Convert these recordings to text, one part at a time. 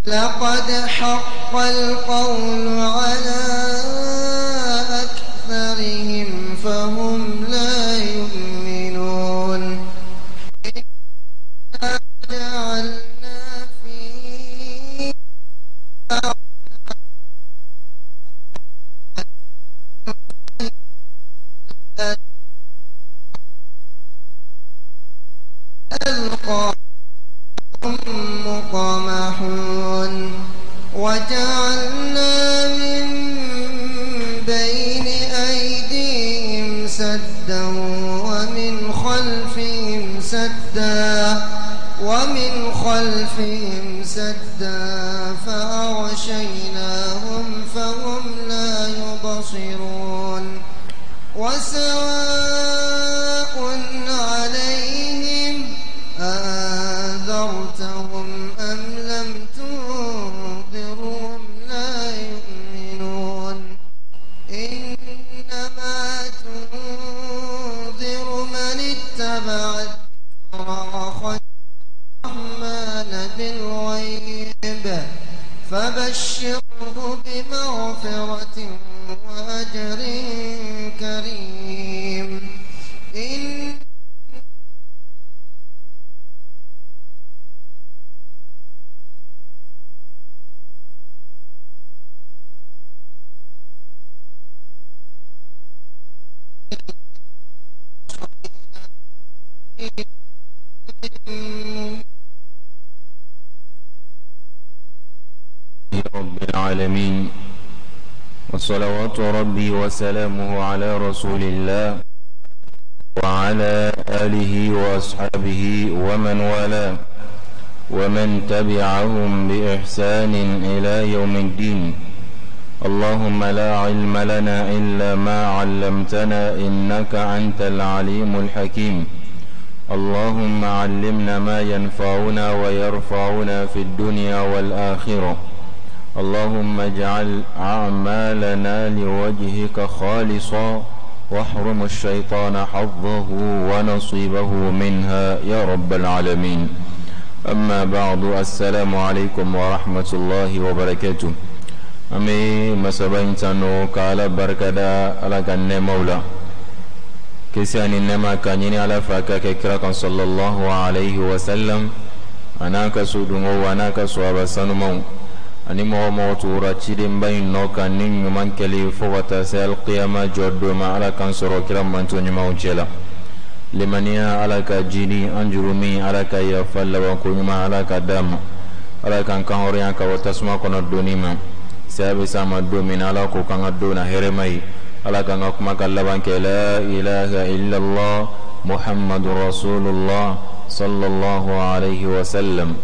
لقد حق القول على أكثرهم فهم لا يؤمنون. إنا جعلنا في مقمحون وجعلنا من بين أيديهم سدا ومن خلفهم سدا فأغشيناهم فهم لا يبصرون. وسواء عليهم أأنذرتهم أم لم تنذرهم لا يؤمنون. إنما تنذر من اتبع الذكر وخشي الرحمن بالغيب فبشره بمغفرة وأجر كريم. إن رب العالمين، وصلوات ربي وسلامه على رسول الله وعلى آله وأصحابه ومن والاه ومن تبعهم بإحسان إلى يوم الدين. اللهم لا علم لنا إلا ما علمتنا إنك أنت العليم الحكيم. اللهم علمنا ما ينفعنا ويرفعنا في الدنيا والآخرة. اللهم اجعل أعمالنا لوجهك خالصا واحرم الشيطان حظه ونصيبه منها يا رب العالمين. أما بعد، السلام عليكم ورحمة الله وبركاته. Ami masaba in tanu ka Ala barikada Ala ka nɛɛmaw la. Kisi ani nɛɛma ka ɲini Ala fɛ a ka kɛ kira kan sallallahu alayhi wa sallam, a n'a ka sodunkow a n'a ka sɔhaba sanumanw ani mɔgɔ mɔgɔ tugura cidenba in nɔ kan ni ɲuman kɛli fo ka taa se alikiyama jɔ don ma. Ala k'an sɔrɔ kira manto ɲumanw cɛ la. Limaniya Ala ka jidi an jurumi, Ala ka yafa labanko ɲuman Ala ka d'a ma. Ala k'an kan hɔrɔnya ka bɔ tasuma kɔnɔ donni ma. Saya bɛ s'an ma don min na, Ala k'o k'an ka don na hɛrɛma ye. Ala k'an ka kuma ka laban kɛ la ilaha illallah muhammadu rasulullah sallallahu alayhi wa sallam.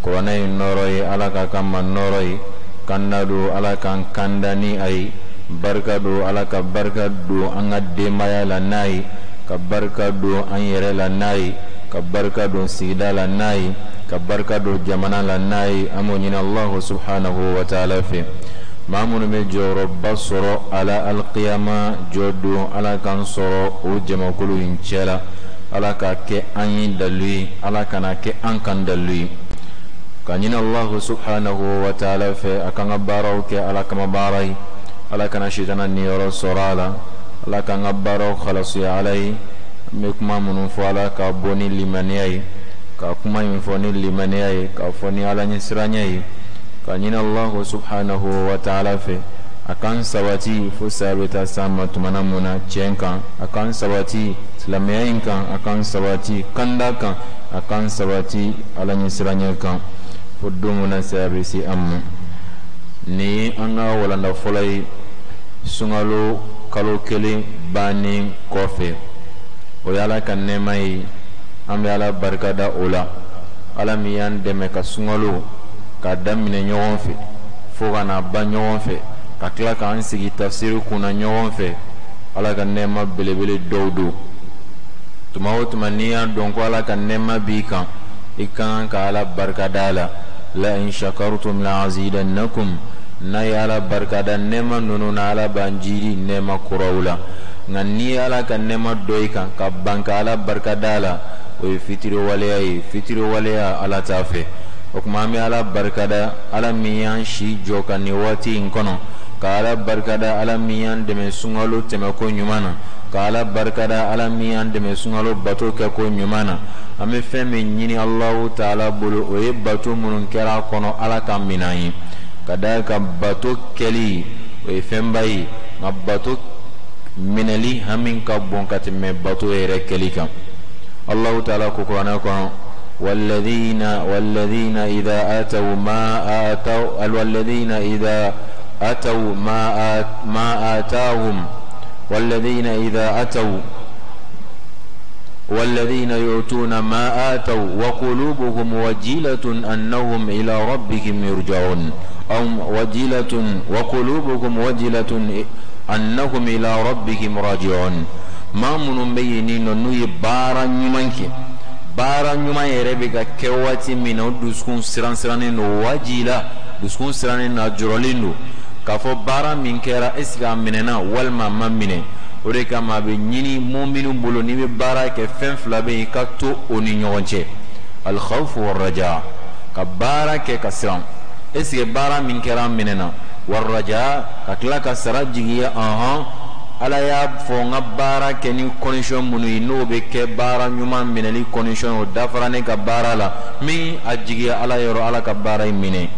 Kuranɛ ye nɔɔrɔ ye, Ala ka k'an ma nɔɔrɔ ye. Kanda don, Ala k'an kanda ni a ye. Barika don, Ala ka barika don an ka denbaya la n'a ye, ka barika don an yɛrɛ la n'a ye, ka barika don sigida la n'a ye, ka barika don jamana la n'a ye. An b'o ɲini Allahu subhanahu wa ta'ala fɛ. Maa minnu bɛ jɔyɔrɔba sɔrɔ a la alikiyama jɔ don, Ala k'an sɔrɔ o jamakulu in cɛ la. Ala k'a kɛ an ye dalu ye, Ala kana kɛ an kan dalu ye. Ka ɲini Allahu subhanahu wa ta'ala fɛ a k'an ka baaraw kɛ Ala kama baara ye. Ala kana sitana niyɔrɔ sɔrɔ a la. Ala k'an ka baaraw halasuya Ala ye. An bɛ kuma minnu fɔ, Ala k'a bɔ ni limaniya ye, ka kuma in fɔ ni limaniya ye, k'a fɔ ni Ala ɲɛsiranya ye. Ka ɲini Allahu subhanahu wa ta'ala fɛ a k'an sabati fo saya bɛ taa s'an ma tumana mun na tiɲɛ kan. A k'an sabati silamɛya in kan, a k'an sabati kanda kan, a k'an sabati Ala ɲɛsiranya kan fo don mun na saya bɛ se an ma. Nin ye an ka walanda fɔlɔ ye sunkalo kalo kelen bannen kɔfɛ. O ye Ala ka nɛɛma ye, an bɛ Ala barikada o la. Ala min y'an dɛmɛ ka sunkalo k'a daminɛ ɲɔgɔn fɛ fo ka n'a ban ɲɔgɔn fɛ, ka tila k'an sigi tafsiri kunna ɲɔgɔn fɛ, Ala ka nɛɛma belebele dɔw don. Tuma o tuma n'i y'a dɔn ko Ala ka nɛɛma b'i kan, i ka kan ka Ala barikada a la. La in shakartum la azidannakum. N'a ye Ala barikada nɛɛma ninnu na, Ala b'an jidi nɛɛma kuraw la. Nka n'i ye Ala ka nɛɛma dɔ i kan ka ban ka Ala barikada a la, o ye fitiriwaleya ye. Fitiriwaleya Ala t'a fɛ. O tuma an bɛ Ala barikada, Ala min y'an si jɔ ka nin waati in kɔnɔ, ka Ala barikada, Ala min y'an dɛmɛ sunkalo tɛmɛko ɲuman na, ka Ala barikada, Ala min y'an dɛmɛ sunkalo bato kɛko ɲuman na. An bɛ fɛn min ɲini Alahu taala bolo, o ye bato minnu kɛra a kɔnɔ, Ala ka minɛ an ye. Ka d'a kan bato kɛli o ye fɛnba ye, nka bato minɛli hami ka bon ka tɛmɛ bato yɛrɛ kɛli kan. Alahu taala ko kuranɛ kɔnɔ: والذين إذا آتوا ما آتوا والذين إذا أتوا ما آتاهم والذين إذا أتوا والذين يؤتون ما آتوا وقلوبهم وجلة أنهم إلى ربهم يرجعون أو وجلة وقلوبهم وجلة أنهم إلى ربهم راجعون. Maa minnu bɛ yen nɔ, n'u ye baara ɲuman kɛ, baara ɲuman yɛrɛ bɛ ka kɛ waati min na, o dusukun siran sirannen don, wajila dusukun sirannen don, a jɔrɔlen don k'a fɔ baara min kɛra, est ce que a minɛna walima a ma minɛ. O de kama a bɛ ɲini mɔminu bolo, n'i bɛ baara kɛ, fɛn fila bɛ yen, i ka to o ni ɲɔgɔn cɛ: alkhawfu warraja. Ka baara kɛ ka siran, est ce que baara min kɛra a minɛna, warraja, ka tila ka sara jigiya. Ɔhɔn, Ala y'a fɔ n ka baara kɛ ni condition minnu ye, n'o bɛ kɛ baara ɲuman minɛli condition, o dafara ne ka baara la min a jigiya Ala yɔrɔ, Ala ka baara in minɛ.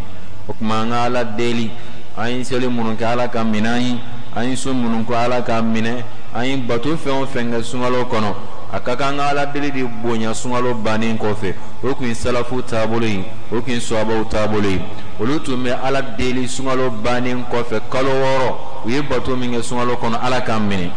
O tuma an ka Ala deli, an ye seli minnu kɛ, Ala ka minɛ an ye, an ye sun minnu kɛ, Ala k'a minɛ an ye, bato fɛn o fɛn kɛ sunkalo kɔnɔ. A ka kan ka Ala deli de bonya sunkalo bannen kɔfɛ. O tun ye salafu taabolo ye, o tun ye suhabaw taabolo ye. Olu tun bɛ Ala deli sunkalo bannen kɔfɛ kalo 6, u ye bato min kɛ sunkalo kɔnɔ, Ala k'a minɛ.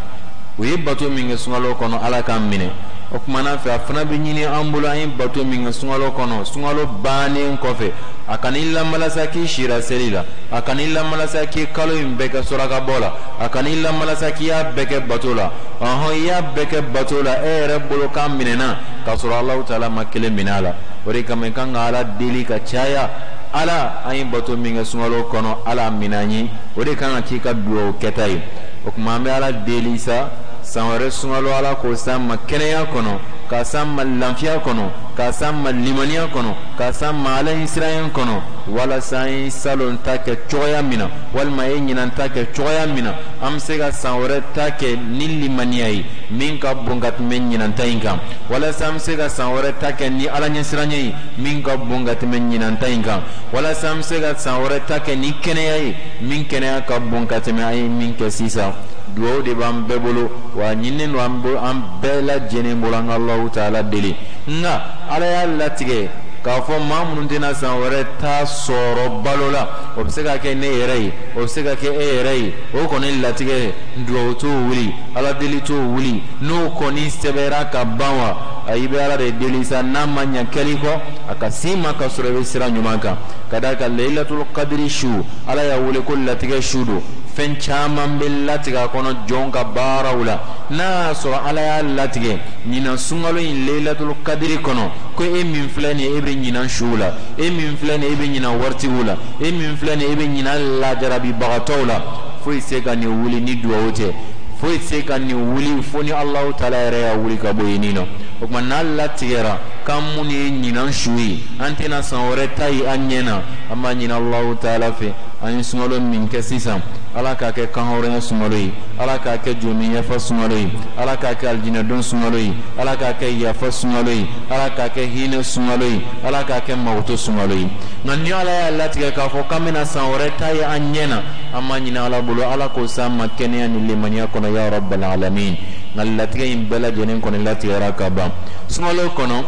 U ye bato min kɛ sunkalo kɔnɔ, Ala k'a minɛ. O tuma na fɛ, a fana bɛ ɲini an bolo, an ye bato min kɛ sunkalo kɔnɔ, sunkalo bannen kɔfɛ, a kan'i lamalasa k'i sira seli la, a kan'i lamalasa k'i kalo in bɛɛ kɛ suraka bɔ la, a kan'i lamalasa k'i y'a bɛɛ kɛ bato la. Ɔhɔn, i y'a bɛɛ kɛ bato la, e yɛrɛ bolo k'a minɛna, k'a sɔrɔ Alahu taala ma kelen minɛ a la. O de kama i kan ka Ala deli ka caya: Ala, an ye bato min kɛ sunkalo kɔnɔ, Ala minɛ an ye. O de kan ka k'i ka dugawu kɛta ye. O tuma an bɛ Ala deli sa, san wɛrɛ sunkalo, Ala k'o s'an ma kɛnɛya kɔnɔ, k'a s'an ma lafiya kɔnɔ, k'a s'an ma limaniya kɔnɔ, k'a s'an ma Ala ɲɛsiranya kɔnɔ, walasa an ye salon ta kɛ cogoya min na, walima ye ɲinan ta kɛ cogoya min na, an bɛ se ka san wɛrɛ ta kɛ ni limaniya ye min ka bon ka tɛmɛ ɲinan ta in kan, walasa an bɛ se ka san wɛrɛ ta kɛ ni Ala ɲɛsiranya ye min ka bon ka tɛmɛ ɲinan ta in kan, walasa an bɛ se ka san wɛrɛ ta kɛ ni kɛnɛya ye min kɛnɛya ka bon ka tɛmɛ an ye min kɛ sisan. Duwawu de b'an bɛɛ bolo, wa ɲininen don an bɛɛ lajɛlen bolo an ka Alahu taala deli. Nka Ala y'a latigɛ k'a fɔ maa minnu tɛna san wɛrɛ ta sɔrɔ balo la, o bɛ se ka kɛ ne yɛrɛ ye, o bɛ se ka kɛ e yɛrɛ ye. O kɔni latigɛ, duwawu t'o wuli, Ala deli t'o wuli, n'o kɔni sɛbɛra ka ban wa, i bɛ Ala de deli sa, n'a ma ɲɛ kɛli kɔ, a ka s'i ma ka sɔrɔ i bɛ sira ɲuman kan. Ka d'a kan Layilatul Kadiri su, Ala y'a wele ko latigɛ su don. Fɛn caman bɛ latigɛ a kɔnɔ jɔn ka baaraw la. N'a y'a sɔrɔ Ala y'a latigɛ ɲinan sunkalo in Layilatul Kadiri kɔnɔ ko e min filɛ nin ye, e bɛ ɲinan suw la, e min filɛ nin ye, e bɛ ɲinan waritigiw la, e min filɛ nin ye, e bɛ ɲinan lajarabibagatɔw la, foyi tɛ se ka nin wuli ni duwawu tɛ, foyi tɛ se ka nin wuli fo ni Alahu taala yɛrɛ y'a wuli ka bɔ yen nɔ. O tuma n'a latigɛra k'an minnu ye ɲinan su ye, an tɛna san wɛrɛ ta ye an ɲɛ na, an b'a ɲini Alahu taala fɛ, an ye sunkalo min kɛ sisan, Ala k'a kɛ kanhɔrɔnya sunkalo ye, Ala k'a kɛ jurumi yafa sunkalo ye, Ala k'a kɛ alijinɛdon sunkalo ye, Ala k'a kɛ yafa sunkalo ye, Ala k'a kɛ hinɛ sunkalo ye, Ala k'a kɛ magoto sunkalo ye. Nka ni Ala y'a latigɛ k'a fɔ k'an bɛna san wɛrɛ ta ye an ɲɛ na, an b'a ɲini Ala bolo, Ala k'o s'an ma kɛnɛya ni limaniya kɔnɔ, ya rabbal alamin. Nka latigɛ in bɛɛ lajɛlen kɔni latigɛra ka ban. Sunkalo kɔnɔ,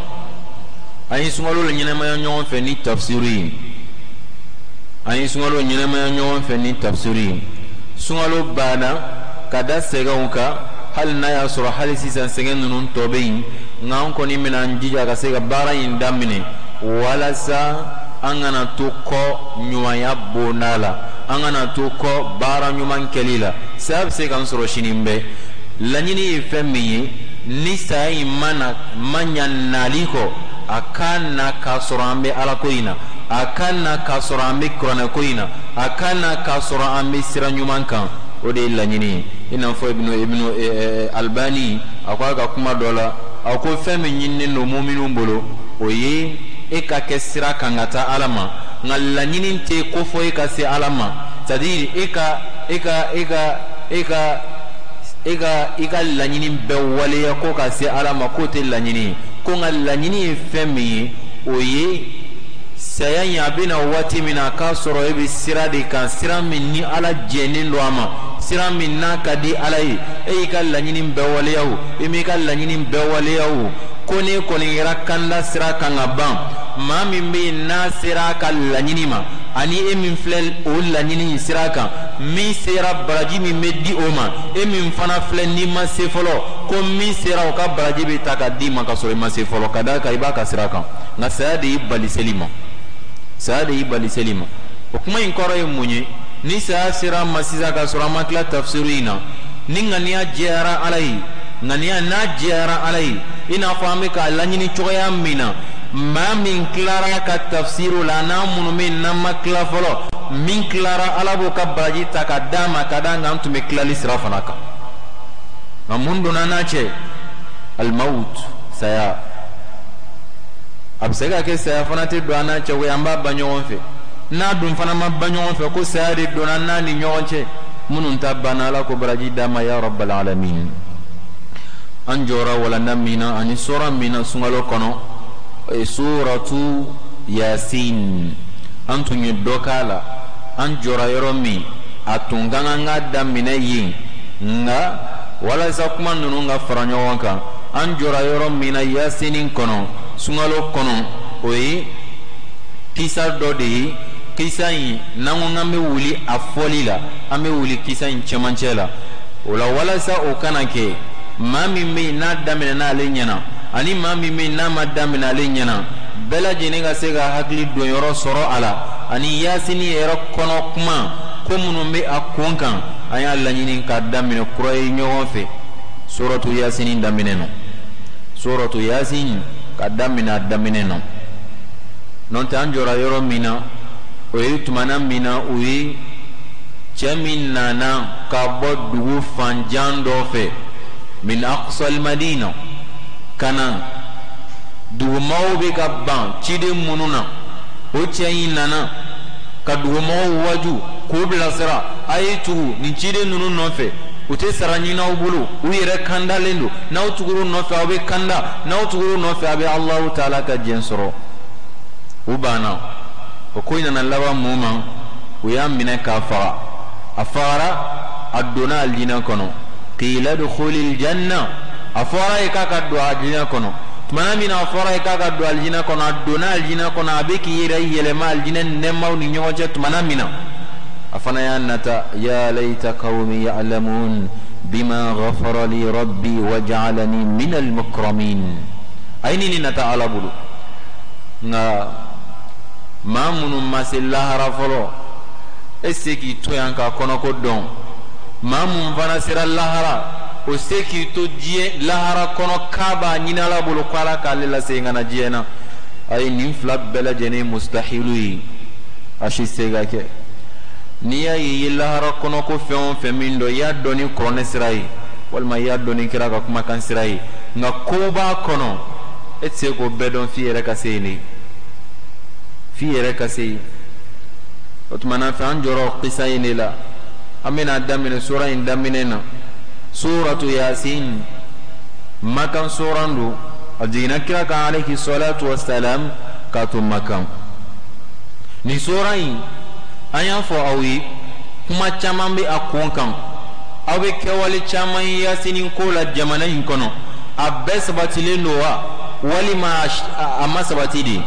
an ye sunkalo ɲɛnamaya ɲɔgɔn fɛ ni tafsiri ye, an ye sunkalo ɲɛnamaya ɲɔgɔn fɛ ni tafsiri ye. Sunkalo banna ka da sɛgɛnw kan, hali n'a y'a sɔrɔ hali sisan sɛgɛn ninnu tɔ bɛ yen, nka an kɔni bɛna an jija ka se ka baara in daminɛ walasa an kana to kɔ ɲumanya bonda la, an kana to kɔ baara ɲuman kɛli la. Saya bɛ se k'an sɔrɔ sini bɛɛ. Laɲini ye fɛn min ye, ni saya in ma na ma ɲa nali kɔ, a ka na k'a sɔrɔ an bɛ Alako in na, a ka na k'a sɔrɔ an bɛ kuranɛko in na, a ka na k'a sɔrɔ an bɛ sira ɲuman kan. O de ye laɲini ye. I n'a fɔ Ibnu Albani, a ko a ka kuma dɔ la, a ko fɛn min ɲininen don muminw bolo, o ye e ka kɛ sira kan ka taa Ala ma, nka laɲini tɛ ko fɔ e ka se Ala ma. C'est à dire e ka e ka e ka e ka e ka i ka laɲini bɛɛ waleya ko ka se Ala ma, k'o tɛ laɲini ye. Ko nka laɲini ye fɛn min ye, o ye saya in a bɛna waati min na, a k'a sɔrɔ e bɛ sira de kan, sira min ni Ala jɛnnen don a ma, sira min n'a ka di Ala ye. E y'i ka laɲini bɛɛ waleya o, e m'i ka laɲini bɛɛ waleya o, ko n'e kɔni kɛra kanda sira kan ka ban, maa min bɛ yen n'a sera a ka laɲini ma, ani e min filɛ o laɲini in sira kan, min sera baraji min bɛ di o ma, e min fana filɛ n'i ma se fɔlɔ, ko min sera o ka baraji bɛ ta ka d'i ma ka sɔrɔ i ma se fɔlɔ, ka d'a kan i b'a ka sira kan. Nka saya de y'i bali seli ma, saya de y'i bali seli ma. O kuma in kɔrɔ ye mun ye? Ni saya sera an ma sisan ka sɔrɔ an ma tila tafsiru in na, ni ŋaniya jɛyara Ala ye, ŋaniya n'a jɛyara Ala ye, i n'a fɔ an bɛ k'a laɲini cogoya min na, maa min tilara ka tafsiru la, n'a minnu bɛ yen n'an ma tila fɔlɔ, min tilara Ala b'o ka baraji ta ka d'a ma, ka d'a kan an tun bɛ tilali sira fana kan. Nka mun donna n'a cɛ? Alimawut, saya. A bɛ se ka kɛ saya fana tɛ don an n'a cɛ koyi, an b'a ban ɲɔgɔn fɛ. N'a dun fana ma ban ɲɔgɔn fɛ, ko saya de donna n'a ni ɲɔgɔn cɛ, minnu ta banna, Ala ko baraji d'a ma ya rabbal alamin. An jɔra walanda min na ani sura min na sunkalo kɔnɔ, o ye suratu Yasin. An tun ye dɔ k'a la. An jɔra yɔrɔ min, a tun ka kan ka daminɛ yen, nka walasa kuma ninnu ka fara ɲɔgɔn kan, an jɔra yɔrɔ min na Yasinin kɔnɔ sunkalo kɔnɔ, o ye kisa dɔ de ye. Kisa in, n'an ko k'an bɛ wuli a fɔli la, an bɛ wuli kisa in cɛmancɛ la. O la, walasa o kana kɛ, maa min bɛ yen n'a daminɛna ale ɲɛna, ani maa min bɛ yen n'a ma daminɛ ale ɲɛna, bɛɛ lajɛlen ka se ka hakili don yɔrɔ sɔrɔ a la, ani Yasini yɛrɛ kɔnɔ kuma ko minnu bɛ a kun kan, an y'a laɲini k'a daminɛ kura ye ɲɔgɔn fɛ. Suratu Yasini daminɛ nɔ, suratu Yasin ka daminɛ a daminɛ nɔ. N'o tɛ, an jɔra yɔrɔ min na, o ye tumana min na o ye cɛ min nana ka bɔ dugu fanjan dɔ fɛ, min aqsal madina, ka na dugumɔgɔw bɛ ka ban ciden minnu na, o cɛ in nana ka dugumɔgɔw waju k'u bilasira: a ye tugu nin ciden ninnu nɔfɛ, u tɛ sara ɲini aw bolo, u yɛrɛ kandalen don, n'aw tugur'u nɔfɛ aw bɛ kanda, n'aw tugur'u nɔfɛ a bɛ Alahu taala ka diɲɛ sɔrɔ. U banna. O ko in nana laban mun ma? U y'a minɛ k'a faga. A fagara, a donna alijinɛ kɔnɔ. Qila dukhulil janna, a fɔra ye k'a ka don alijinɛ kɔnɔ. Tumana min na a fɔra ye k'a ka don alijinɛ kɔnɔ, a donna alijinɛ kɔnɔ, a bɛ k'i yɛrɛ yɛlɛma alijinɛ nɛɛmaw ni ɲɔgɔn cɛ. Tumana min na a fana y'a nata: ya layta qawmi ya'lamun bima ghafara li rabbi wa ja'alani min al-mukramin. A ye nin nata Ala bolo. Nka maa minnu ma se lahara fɔlɔ, e se k'i to yan k'a kɔnɔko dɔn. Maa mun fana sera lahara, o se k'i to diɲɛ lahara kɔnɔ k'a b'a ɲini Ala bolo ko Ala k'ale lase ka na diɲɛ na. Ayi, nin fila bɛɛ lajɛlen mustahilu ye, a si se ka kɛ. N'i y'a ye i ye lahara kɔnɔ ko fɛn o fɛn min dɔn, i y'a dɔn ni kuranɛ sira ye, walima i y'a dɔn ni kira ka kumakan sira ye. Nka kow b'a kɔnɔ, e tɛ se k'o bɛɛ dɔn f'i yɛrɛ ka se yen de, f'i yɛrɛ ka se yen. O tuma na fɛ, an jɔra kisa in de la. An bɛna daminɛ sura in daminɛ na. Suratu Yasin, Makan suran don. A jiginna kira kan alayhi salatu wasalam k'a to Makan. Nin sura in, an y'a fɔ aw ye, kuma caman bɛ a kun kan. Aw bɛ kɛwale caman ye Yasini ko la jamana in kɔnɔ. A bɛɛ sabatilen don wa, walima a ma sabati de?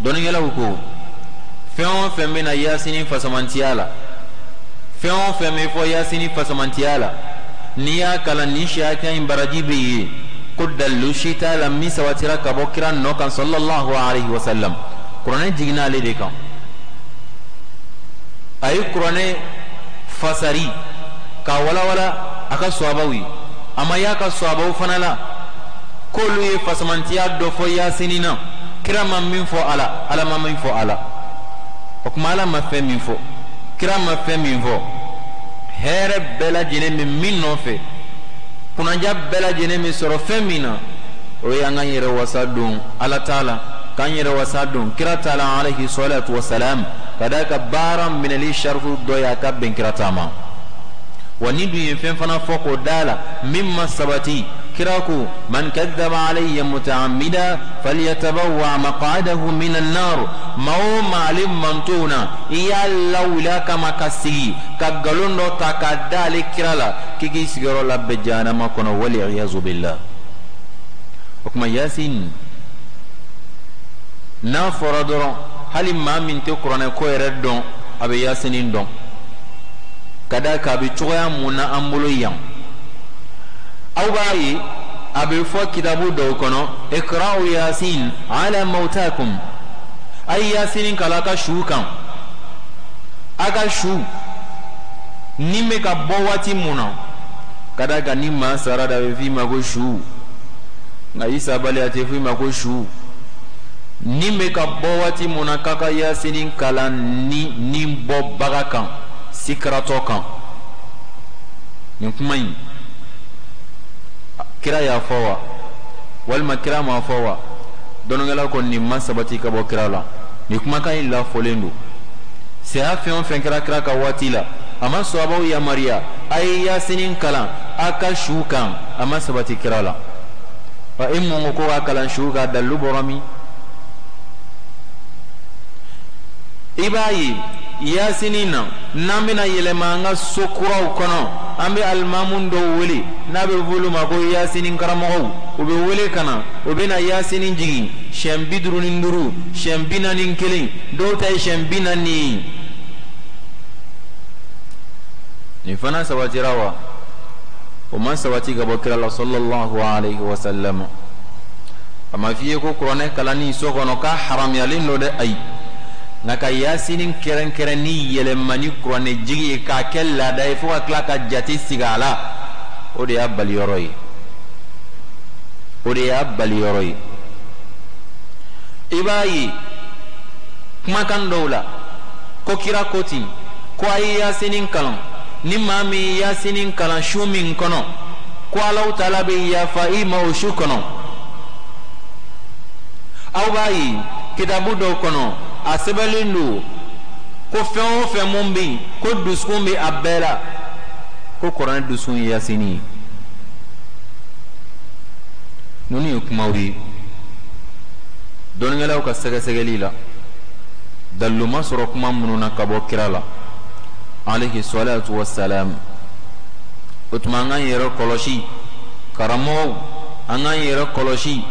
Dɔnnikɛlaw ko fɛn o fɛn bɛ na Yasini fasamantiya la, fɛn o fɛn bɛ fɔ Yasini fasamantiya la, n'i y'a kalan nin si hakɛya in baraji bɛ yen, ko dalilu si t'a la min sabatira ka bɔ kira nɔ kan sallallahu alaihi wa sallam. Kuranɛ jiginna ale de kan. A ye kuranɛ fasari k'a walawala a ka suhabaw ye. A ma y'a ka suhabaw fana la k'olu ye fasamantiya dɔ fɔ Yasini na, kira ma min fɔ a la, Ala ma min fɔ a la. O tuma, Ala ma fɛn min fɔ, kira ma fɛn min fɔ, hɛrɛ bɛɛ lajɛlen bɛ min nɔfɛ, kunnaja bɛɛ lajɛlen bɛ sɔrɔ fɛn min na, o ye an k'an yɛrɛ wasa don Ala t'a la. K'an yɛrɛ wasa don kira ta la alayhi salatu wasalam, ka d'a kan baara minɛli saritu dɔ ye a ka bɛn kira ta ma. Wa ni dun ye fɛn fana fɔ k'o da la min ma sabati, kira ko man kadhaba alayya mutaamida falyatabawwa maq'adahu minan nar. Maa o maa ale mantonw na, i y'a lawuli a kama ka sigi ka nkalon dɔ ta k'a da ale kira la, k'i k'i sigiyɔrɔ labɛn jahanama kɔnɔ, waliyazu billah. O tuma Yasin n'a fɔra dɔrɔn, hali maa min tɛ kuranɛ ko yɛrɛ dɔn, a bɛ Yasinin dɔn, ka d'a kan a bɛ cogoya mun na an bolo yan. Aw b'a ye a bɛ fɔ kitabu dɔw kɔnɔ, ikra'u Yasin ala mawtakum, a ye Yasinin kalan a ka su kan. A ka su ni bɛ ka bɔ waati mun na, ka d'a kan ni maa sara da, a bɛ f'i ma ko su, nka i sabali, a tɛ f'i ma ko su. Ni bɛ ka bɔ waati mun na, k'a ka Yasinin kalan ni ni bɔbaga kan, sikaratɔ kan. Nin kuma in, kira y'a fɔ wa, walima kira m'a fɔ wa? Dɔnnikɛla ko nin ma sabati ka bɔ kira la. Nin kumakan in lafɔlen don. Saya fɛn o fɛn kɛra kira ka waati la, a ma sɔhabaw yamaruya a ye Yasinin kalan a ka su kan, a ma sabati kira la. Wa e mun ko ko k'a kalan su kan, dalilu bɔra min? I b'a ye Yasinin na, n'an bɛna yɛlɛma an ka so kuraw kɔnɔ, an bɛ alimamu dɔw wele n'a bɛ f'olu ma ko Yasinin karamɔgɔw. U bɛ wele ka na, u bɛna Yasinin jigin siɲɛ 55, siɲɛ 41, dɔw ta ye siɲɛ 40 ye. Nin fana sabatira wa? O ma sabati ka bɔ kira la sallallahu alayhi wa sallam. A ma f'i ye ko kuranɛ kalanni so kɔnɔ k'a haramuyalen don dɛ, ayi. Nka ka Yasinin kɛrɛnkɛrɛn ni yɛlɛma ni kuranɛ jigi ye k'a kɛ laada ye fo ka tila ka jate sigi a la, o de y'a baliyɔrɔ ye, o de y'a baliyɔrɔ ye. I b'a ye kumakan dɔw la ko kira ko ten ko a ye Yasinin kalan, ni maa min ye Yasinin kalan su min kɔnɔ, ko Alahu taala bɛ yafa i ma o su kɔnɔ. Aw b'a ye kitabu dɔw kɔnɔ, a sɛbɛnlen don ko fɛn o fɛn mun bɛ yen, ko dusukun bɛ a bɛɛ la, ko kuranɛ dusukun ye Yasini ye. Ninnu ye kumaw ye dɔnnikɛlaw ka sɛgɛsɛgɛli la, dalilu ma sɔrɔ kuma minnu na ka bɔ kira la alayhi salatu wassalam. O tuma an k'an yɛrɛ kɔlɔsi, karamɔgɔw, an k'an yɛrɛ kɔlɔsi,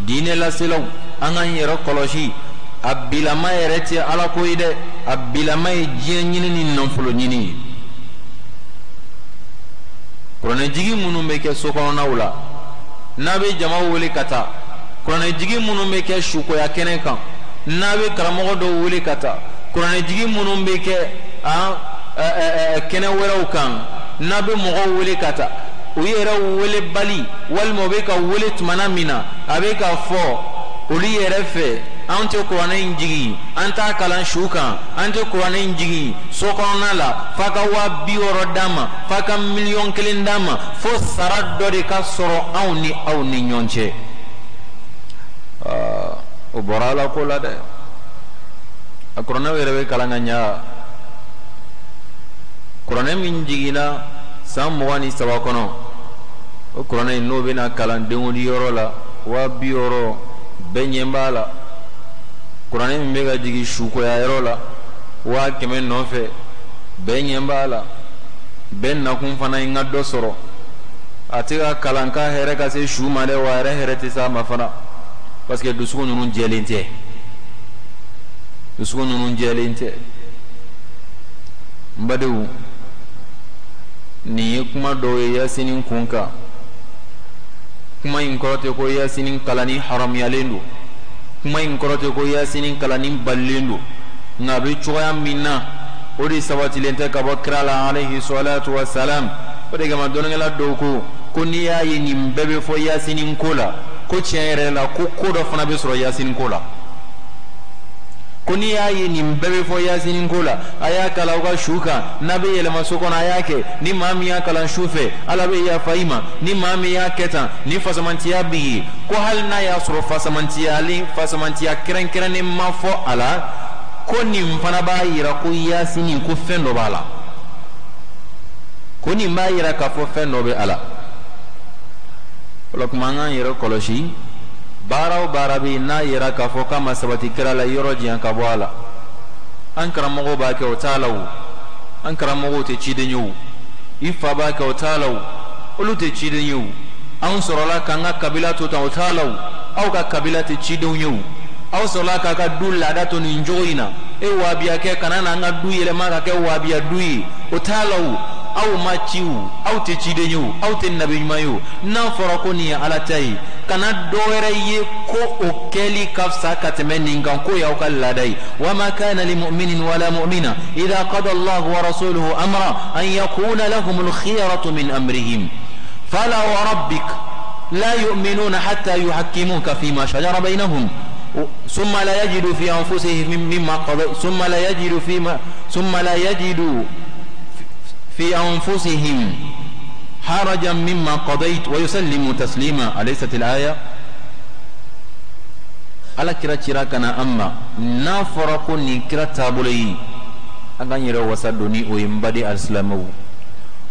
diinɛ laselaw, an k'an yɛrɛ kɔlɔsi. A bilama yɛrɛ tɛ ala ko ye dɛ, a bilama ye diɲɛ ɲini ni nafolo ɲini ye. Kuranɛjigi minnu bɛ kɛ so kɔnɔnaw la, n'a bɛ jama wele ka taa, kuranɛjigi minnu bɛ kɛ sukoya kɛnɛ kan, n'a bɛ karamɔgɔ dɔw wele ka taa, kuranɛjigi minnu bɛ kɛ kɛnɛ wɛrɛw kan, n'a bɛ mɔgɔw wele ka taa, u yɛrɛ wele bali walima u bɛ ka wele tumana min na, a bɛ ka fɔ olu yɛrɛ fɛ, an tɛ kuranɛ in jigin, an t'a kalan su kan, an tɛ kuranɛ in jigin so kɔnɔna la, f'a ka 60.000 d'an ma, f'a ka 1,000,000 d'an ma, fo sara dɔ de ka sɔrɔ anw ni aw ni ɲɔgɔn cɛ. O bɔra ala ko la dɛ. A kuranɛw yɛrɛ bɛ kalan ka ɲa. Kuranɛ min jiginna san 23 kɔnɔ, o kuranɛ in n'o bɛna kalan denkundi yɔrɔ la, 60.000, bɛɛ ɲɛ b'a la. Kuranɛ min bɛ ka jigin sukoya yɔrɔ la, 100.000 nɔfɛ, bɛɛ ɲɛ b'a la. Bɛɛ nakun fana ye n ka dɔ sɔrɔ. A tɛ ka kalan ka hɛrɛ ka se su ma dɛ, wa yɛrɛ hɛrɛ tɛ s'a ma fana, parce que dusukun ninnu jɛlen tɛ, dusukun ninnu jɛlen tɛ. N badenw, nin ye kuma dɔw ye Yasinin kun kan. Kuma in kɔrɔ tɛ ko Yasinin kalanni haramuyalen don, kuma in kɔrɔ tɛ ko Yasinin kalanni balilen don, nka a bɛ cogoya min na, o de sabatilen tɛ ka bɔ kira la alayhi salatu wa salam. O de kama dɔnnikɛla dɔw ko ko n'i y'a ye nin bɛɛ bɛ fɔ Yasinin ko la, ko tiɲɛ yɛrɛ la, ko ko dɔ fana bɛ sɔrɔ Yasinin ko la. Ko n'i y'a ye nin bɛɛ bɛ fɔ yasini ko la, a y'a kalan aw ka su kan, n'a bɛ yɛlɛma so kɔnɔ a y'a kɛ, ni maa min y'a kalan su fɛ Ala bɛ yafa i ma, ni maa min y'a kɛ tan ni fasamantiya b'i ye. Ko hali n'a y'a sɔrɔ fasamantiya kɛrɛnkɛrɛnnen ma fɔ a la, ko nin fana b'a yira ko yasini ko fɛn dɔ b'a la, ko nin b'a yira k'a fɔ fɛn dɔ bɛ a la. O la kuma an k'an yɛrɛ kɔlɔsi, baara o baara bɛ yen n'a yira k'a fɔ k'a ma sabati kira la, yɔrɔ janya ka bɔ a la. An karamɔgɔw b'a kɛ o t'a la o, an karamɔgɔw tɛ ciden ye o, i fa b'a kɛ o t'a la o, olu tɛ ciden ye o, anw sɔrɔla k'an ka kabila to tan o t'a la o, aw ka kabila tɛ cidenw ye o, aw sɔrɔla k'a ka du laada to nin cogo in na, e wabiyakɛ kana n'an ka du yɛlɛma ka kɛ wabiya du ye, o t'a la o, aw ma ci o, aw tɛ ciden ye o, aw tɛ nabi ɲuman ye o. N'a fɔra ko nin ye Ala ta ye, kana dɔ wɛrɛ ye ko o kɛli ka fisa ka tɛmɛ nin kan, k'o y'aw ka laada ye. Wama kana li mu'minin wala mu'mina idha qada Allahu wa rasuluhu amra an yakuna lahumul khiyaratu min amrihim fala wa rabbik la yu'minuna hatta yuhakkimuka fima shajara bainahum ثم لا يجدوا في أنفسهم مما قضى ثم لا يجدوا في أنفسهم حرجا مما قضيت ويسلموا تسليما. أليست الآية؟ Ala kira cira kana an ma, n'a fɔra ko nin kira taabolo ye, an k'an yɛrɛ wasa don ni o ye. N baden alisilamɛw,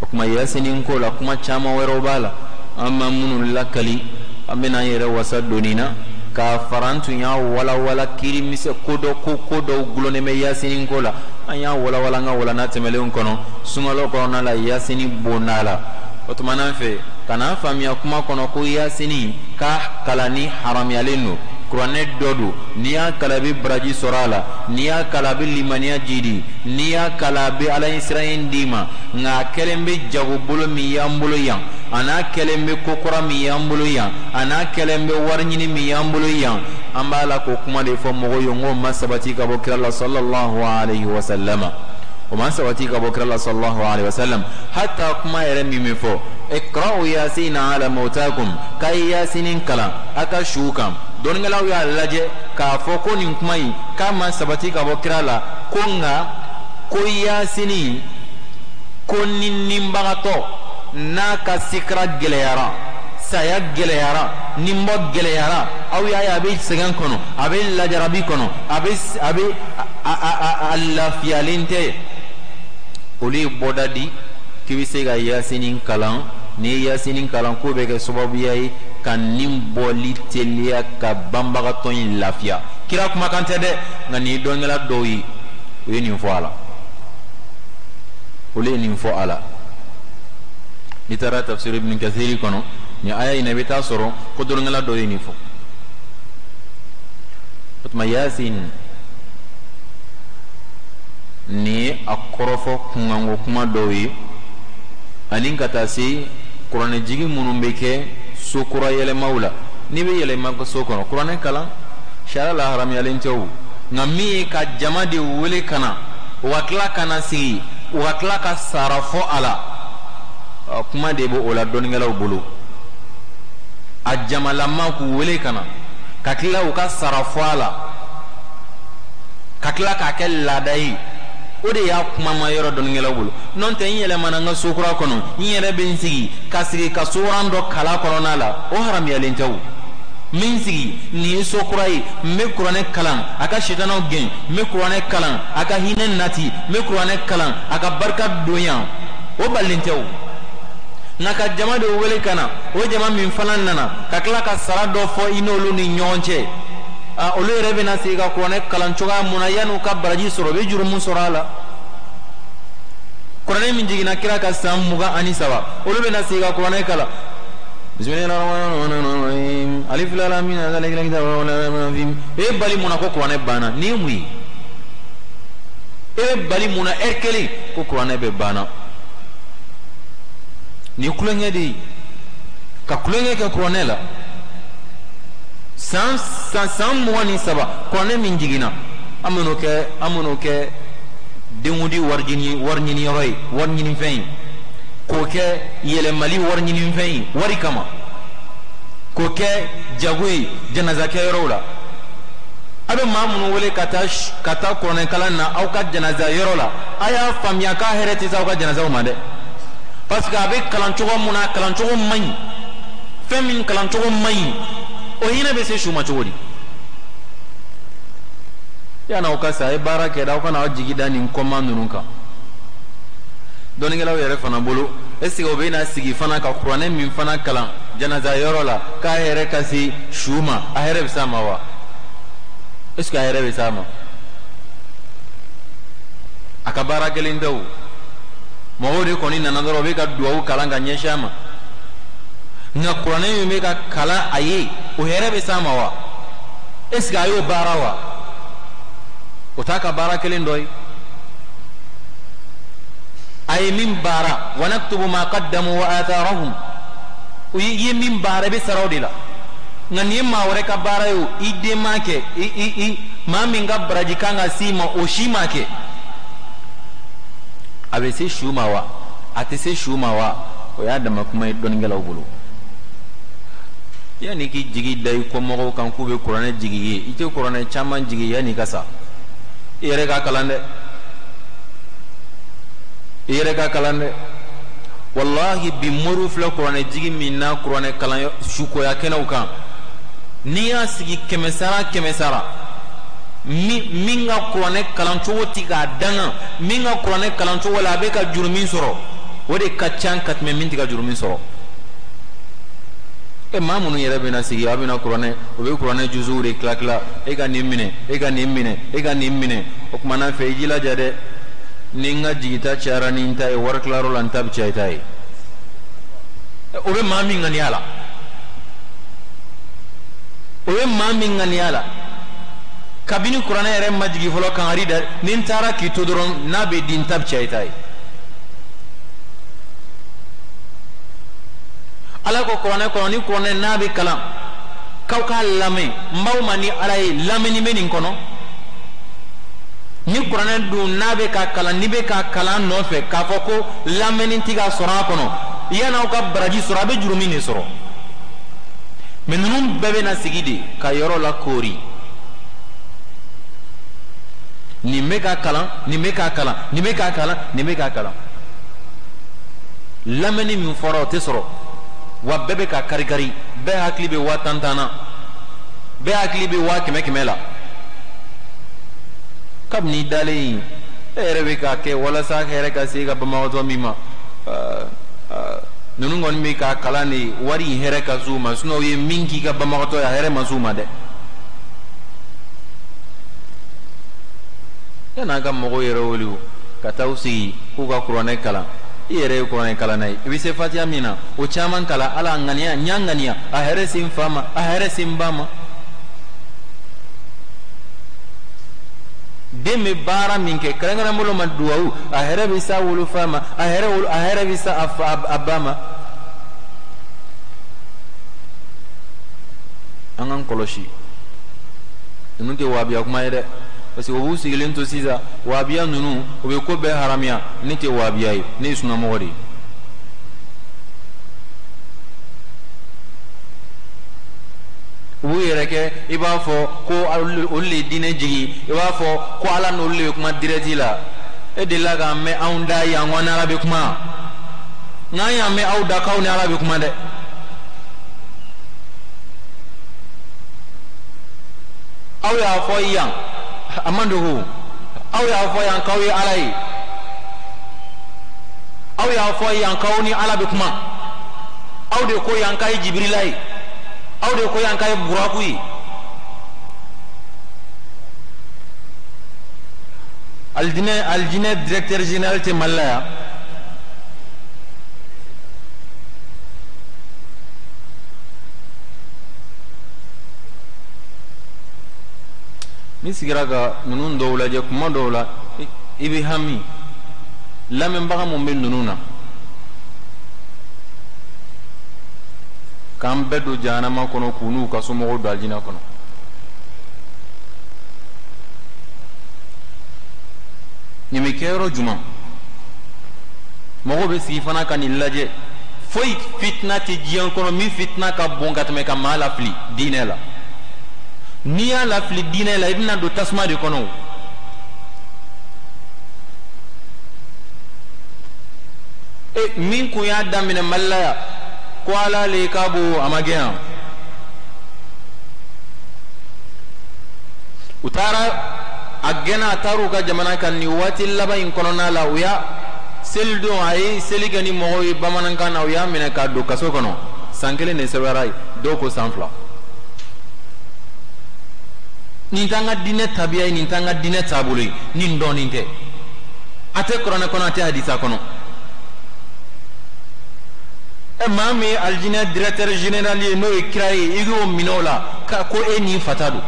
o kuma yasini ko la, kuma caman wɛrɛw b'a la, an ma minnu lakali, an bɛna an yɛrɛ wasa don nin na k'a fara an tun y'a walawala kiiri misɛn ko dɔ ko dɔw gulonnen bɛ yasini ko la, an y'a walawala an ka walanda tɛmɛnlenw kɔnɔ sunkalo kɔnɔna la, yasini bonda la. O tuma n'an fɛ kana faamuya kuma kɔnɔ ko yasini k'a kalanni haramuyalen don, kuranɛ dɔ don, n'i y'a kalan i bɛ baraji sɔrɔ a la, n'i y'a kalan a bɛ limaniya jidi, n'i y'a kalan a bɛ Ala ɲɛsiranɲɛ d'i ma. Nka a kɛlen bɛ jago bolo min y'an bolo yan, a n'a kɛlen bɛ ko kura min y'an bolo yan, a n'a kɛlen bɛ wari ɲini min y'an bolo yan, an b'a la k'o kuma de fɔ mɔgɔw ye, n k'o ma sabati ka bɔ kira la sallallahu alayhi wa sallam, o ma sabati ka bɔ kira la sallallahu alayhi wa sallam. Hatta kuma yɛrɛ min bɛ fɔ iqra'u yasina ala mawtakum, k'a ye yasini kalan a ka suw kan, dɔnnikɛlaw y'a lajɛ k'a fɔ ko nin kuma in k'a ma sabati ka bɔ kira la, ko nka ko yasini ko ni ninbagatɔ n'a ka sikira gɛlɛyara, saya gɛlɛyara, ninbɔ gɛlɛyara, aw y'a ye a bɛ sɛgɛn kɔnɔ, a bɛ lajarabi kɔnɔ, a bɛ a bɛ a lafiyalen tɛ, olu ye bɔda di k'i bɛ se ka yasini kalan. N'i ye yasini kalan, k'o bɛ kɛ sababuya ye ka nin bɔli teliya ka banbagatɔ in lafiya. Kira kumakan tɛ dɛ, nka nin ye dɔnnikɛla dɔw ye, u ye nin fɔ a la, olu ye nin fɔ a la. N'i taara tafsir Ibn Kathiri kɔnɔ nin aya in na, i bɛ taa sɔrɔ ko dɔnnikɛla dɔw ye nin fɔ. O tuma yasin nin ye a kɔrɔfɔ kunkanko kuma dɔw ye, ani ka taa se kuranɛjigi minnu bɛ kɛ so kura yɛlɛmaw la. N'i bɛ yɛlɛma so kɔnɔ, kuranɛ kalan sariya la haramuyalen tɛ o, nka min ye ka jama de wele ka na, u ka tila ka na sigi, u ka tila ka sara fɔ a la, kuma de bɛ o la dɔnnikɛlaw bolo. A jamalama k'u wele ka na, ka tila u ka sara fɔ a la, ka tila k'a kɛ laada ye, o de y'a kumama yɔrɔ dɔnnikɛlaw bolo. N'o tɛ n yɛlɛmana n ka so kura kɔnɔ, n yɛrɛ bɛ n sigi ka sigi ka soran dɔ kala kɔnɔna la, o haramuyalen tɛ o. N bɛ n sigi, nin ye so kura ye, n bɛ kuranɛ kalan a ka sitanaw gɛn, n bɛ kuranɛ kalan a ka hinɛ nati, n bɛ kuranɛ kalan a ka barika don yan, o balilen tɛ o. Nka ka jama de wele ka na, o jama min fana nana ka tila ka sara dɔ fɔ i n'olu ni ɲɔgɔn cɛ, olu yɛrɛ bɛna sigi ka kuranɛ kalan cogoya mun na yan'u ka baraji sɔrɔ, u bɛ jurumu sɔrɔ a la. Kuranɛ min jiginna kira ka san 23, olu bɛna sigi ka kuranɛ kalan. Bismillahirrahmanirrahim. Alif lam mim zalikal kitabu la rayba fihi. E bali mun na ko kuranɛ banna? Nin ye mun ye? E bali mun na ɛri kelen ko kuranɛ bɛ banna? Nin ye kulonkɛ de ye, ka kulonkɛ kɛ kuranɛ la. San 23 kuranɛ min jiginna, an bɛn'o kɛ denkundi wari ɲini yɔrɔ ye, wari ɲini fɛn ye, k'o kɛ yɛlɛmali wari ɲini fɛn ye wari kama, k'o kɛ jago ye janazakɛyɔrɔw la. A bɛ maa minnu wele ka taa kuranɛkalan na aw ka janaza yɔrɔ la, a y'a faamuya k'a hɛrɛ tɛ se aw ka janazaw ma dɛ, parce que a bɛ kalan cogo mun na, a kalan cogo man ɲi. Fɛn min kalan cogo man ɲi, o hinɛ bɛ se su ma cogo di? Yan'aw ka sa, a ye baara kɛ dɛ, aw kana aw jigi da nin kɔma ninnu kan. Dɔnnikɛlaw yɛrɛ fana bolo, est ce que o bɛna sigi fana ka kuranɛ min fana kalan janaza yɔrɔ la k'a hɛrɛ ka se su ma, a hɛrɛ bɛ s'a ma wa? Est ce que a hɛrɛ bɛ s'a ma? A ka baara kelen tɛ o. Mɔgɔw de kɔni nana dɔrɔn, u bɛ ka duwawu kalan ka ɲɛsin a ma, nka kuranɛ min bɛ ka kalan a ye, o hɛrɛ bɛ s'a ma wa? Est ce que a y'o baara wa? O t'a ka baara kelen dɔ ye. A ye min baara, wa naktubu ma qaddamu wa atharahum, o ye min baara, i bɛ sara o de la. Nka nin ye maa wɛrɛ ka baara ye o, i den m'a kɛ, i maa min ka baraji kan ka s'i ma, o si m'a kɛ. A bɛ se su ma wa? A tɛ se su ma wa? O y'a dama kuma ye dɔnnikɛlaw bolo. Yanni k'i jigi da i kɔmɔgɔw kan k'u bɛ kuranɛ jigi i ye, i tɛ kuranɛ caman jigi yanni i ka sa. I yɛrɛ k'a kalan dɛ, i yɛrɛ k'a kalan dɛ. Walahi, bi moriw filɛ kuranɛ jigi min na, kuranɛ kalan sukoya kɛnɛw kan, n'i y'a sigi 100 sara 100 sara, min ka kuranɛ kalan cogo ti k'a danga, min ka kuranɛ kalan cogo la a bɛ ka jurumin sɔrɔ, o de ka ca ka tɛmɛ min tɛ ka jurumin sɔrɔ. E maa minnu yɛrɛ bɛna sigi, a bɛna kuranɛ, o bɛ kuranɛ juzuw de tila tila, e ka nin minɛ, e ka nin minɛ, e ka nin minɛ. O tuma na fɛ, i jilaja dɛ, ni n ka jigita cayara ni n ta ye, wari tilayɔrɔ la n ta bɛ caya i ta ye. O bɛ maa min ŋaniya la, o bɛ maa min ŋaniya la, kabini kuranɛ yɛrɛ ma jigin fɔlɔ, kangari da, ni n taara k'i to dɔrɔn, n'a bɛ di, n ta bɛ caya i ta ye. Ala ko kuranɛ kɔnɔ, ni kuranɛ n'a bɛ kalan, k'aw k'a lamɛn, n b'aw ma ni Ala ye, lamɛnni bɛ nin kɔnɔ. Ni kuranɛ dun n'a bɛ ka kalan, n'i bɛ ka kalan nɔfɛ k'a fɔ ko lamɛnni tɛ ka sɔrɔ a kɔnɔ, yan'aw ka baraji sɔrɔ, a bɛ jurumin de sɔrɔ. Mɛ ninnu bɛɛ bɛ na sigi de ka yɔrɔ la koori. Nin bɛ ka kalan, nin bɛ ka kalan, nin bɛ ka kalan, nin bɛ ka kalan. Lamɛnni min fɔra, o tɛ sɔrɔ wa? Bɛɛ bɛ ka kari kari, bɛɛ hakili bɛ 10 000 000 na, bɛɛ hakili bɛ 100 000 000 la. Kabini i dalen yen, e yɛrɛ bɛ k'a kɛ walasa hɛrɛ ka se i ka banbagatɔ min ma. Ninnu kɔni bɛ k'a kalan de wari in hɛrɛ ka s'u ma, sinon u ye min k'i ka banbagatɔ ye, a hɛrɛ ma s'u ma dɛ. Yan'a ka mɔgɔw yɛrɛ wele o ka taa u sigi k'u ka kuranɛ kalan, i yɛrɛ ye kuranɛ kalanna ye, i bɛ se fatiya min na, o caman kalan. Ala ŋaniya, n y'a ŋaniya, a hɛrɛ se n fa ma, a hɛrɛ se n ba ma. Den bɛ baara min kɛ, kɛrɛnkɛrɛn bolo ma duwawu, a hɛrɛ bɛ s'a wolofa ma, a hɛrɛ bɛ s'a fa, a ba ma. An k'an kɔlɔsi, ninnu tɛ wahabiya kuma ye dɛ, parce que u b'u sigilen to sisan, wahabiya ninnu, u bɛ ko bɛɛ haramiya. Ne tɛ wahabiya ye, ne ye sunamɔgɔ de ye. U b'u yɛrɛ kɛ i b'a fɔ ko olu de ye diinɛ jigin, i b'a fɔ ko Ala n'olu de bɛ kuma direct la. E delila k'an mɛn anw da yan ko an ni Ala bɛ kuma? N'an y'an mɛn aw da k'aw ni Ala bɛ kuma dɛ. Aw y'a fɔ yan, a man dogo, aw y'a fɔ yan k'aw ye Ala ye, aw y'a fɔ yan k'aw ni Ala bɛ kuma, aw de ko yan k'a ye Jibirila ye, aw de ko yan k'a ye Buraku ye. Alijinɛ directeur général tɛ Mali la yan. N'i sigira ka ninnu dɔw lajɛ, kuma dɔw la i bɛ hami, lamɛnbaga mun bɛ ninnu na, k'an bɛɛ don jahanama kɔnɔ, k'u n'u ka somɔgɔw don alijinɛ kɔnɔ. Nin bɛ kɛ yɔrɔ jumɛn? Mɔgɔw bɛ sigi fana ka nin lajɛ. Foyi fitina tɛ diɲɛ kɔnɔ min fitina ka bon ka tɛmɛ ka maa lafili diinɛ la. N'i y'a lafili diinɛ la, i bɛna don tasuma de kɔnɔ. E min kun y'a daminɛ Mali la yan ko Ala le ka bon, a ma gɛn yan. U taara a gɛnna, a taara u ka jamana kan. Nin waati laban in kɔnɔna la, u y'a selidon, a ye seli kɛ ni mɔgɔw ye bamanankan na, u y'a minɛ k'a don kaso kɔnɔ. San 1 de sɛbɛnra yen, dɔw ko san 2. Nin t'an ka diinɛ tabiya ye, nin t'an ka diinɛ taabolo ye, nin dɔɔnin tɛ. A tɛ kuranɛ kɔnɔ, a tɛ hadisa kɔnɔ. Ɛ, maa min ye alijinɛ directeur général ye, n'o ye kira ye, i k'o minɛ o la ko e ni fata don.